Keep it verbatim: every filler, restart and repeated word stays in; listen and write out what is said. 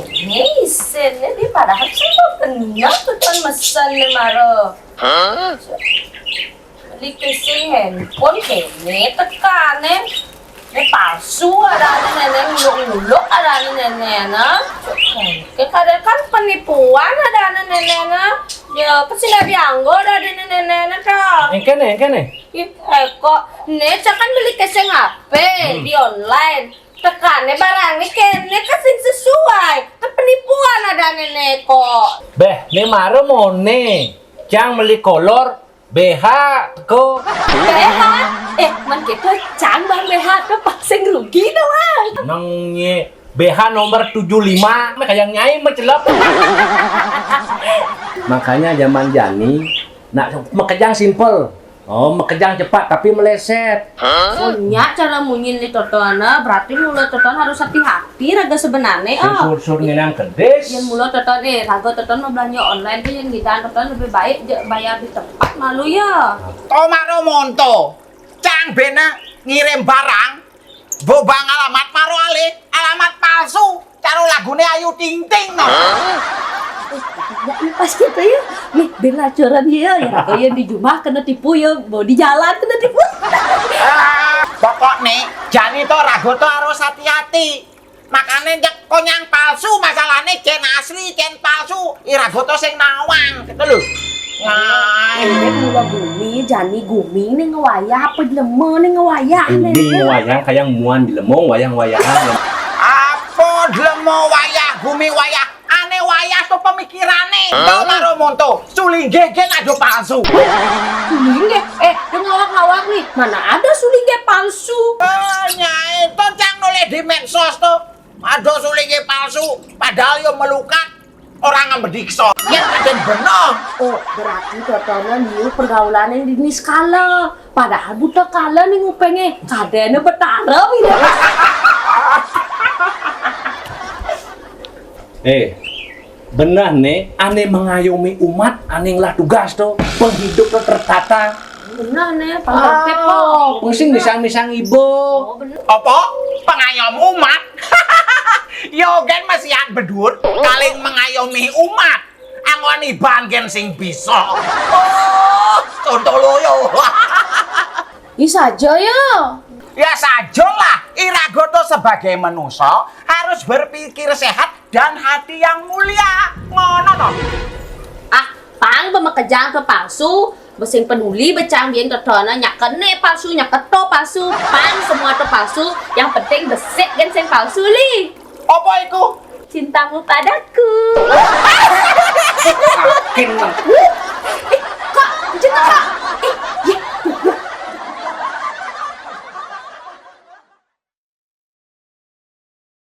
Né isin né, padahal sing bener to ton mesen né mara. Beli casing handphone kéné tekané. Né palsu adané néné, nguluk-nguluk adané néné, nah. Ké kadén kan penipuan adané néné, nah. Ya, pasti nggak dianggo adané néné, nah, toh. Engkéné, engkéné. Ih, eh, kok né cang kan beli casing H P di online. Tekané barangné kéné kan sing sesuai. Kan penipuan adané né kok. Béh, né mara moné. Cang beli kolor, B H, ko. B H? Eh, man kéto cang bang B H to pang sing rugi to, Bang. Nang nyé B H nomor tujuh lima, mah kayang nyai mah celep. Makanya zaman jani, nak makejang simpel. Oh, makejang cepat tapi meleset. Oh, nya cara munyin di totoan, berarti mula totoan harus hati-hati raga sebenarné, oh. Sur-sur ngenang kedis. Yén mula totoan, eh, raga totoan mau belanja online tuh yén ngidan totoan lebih baik je bayar di tempat malu ya. To mara monto. Cang béné ngirim barang, mbok bang alamat mara alih, alamat palsu. Cara laguné Ayu Ting Ting, no. Eh, ya, ya, pas kéto ya. Nih, ben lacoran ya, ya, raga yén di jumah kena tipu ya, mau di jalan kena tipu. Ah, pokokné, jani to raga to harus hati-hati. Makané jek konyang palsu, masalahné cén asli, cén palsu. Iraga to sing nawang, gitu lho. Nah. Ini mula gumi, jani gumi né ngwayah apa jelema né ngwayah né. Gumi ngwayah kayang muan jelema wayah-wayahan. Apa jelema wayah, gumi wayah? Ané wayah to pemikirané. Hah? To mara monto. Sulinggih gén ada palsu. Sulinggih? Eh, dia ngawak-ngawak nih. Mana ada sulinggih palsu? Eh, nyai to cang nulis di medsos to. Ada sulinggih palsu, padahal yo melukat orang ngambediksa. Ya kadén bener. Oh, berarti totoné niru pergaulan yang di niskala. Padahal buta kala nih ngupengé. Kadéné betara ini. Eh, bener né, ané mengayomi umat, ané ngelah tugas to, penghidup to tertata. Bener né, pang tertib to. Pusing misang-misang ibu. Oh, bener. Apa? Pengayom umat? Yo gén masihan bedut, kaling mengayomi umat. Anggon iban gén sing bisa. Oh, contoh lo yo. Ih, saja ya. Ya sajalah, iraga to sebagai manusa harus berpikir sehat dan hati yang mulia. Ngono to? Ah, pang pemekejang to palsu, besing peduli becang gén totoné nyakené palsu, nyaketo palsu, pang semua to palsu, yang penting besik gén sing palsu li. Apa iku? Cintamu padaku. Makin, Bang.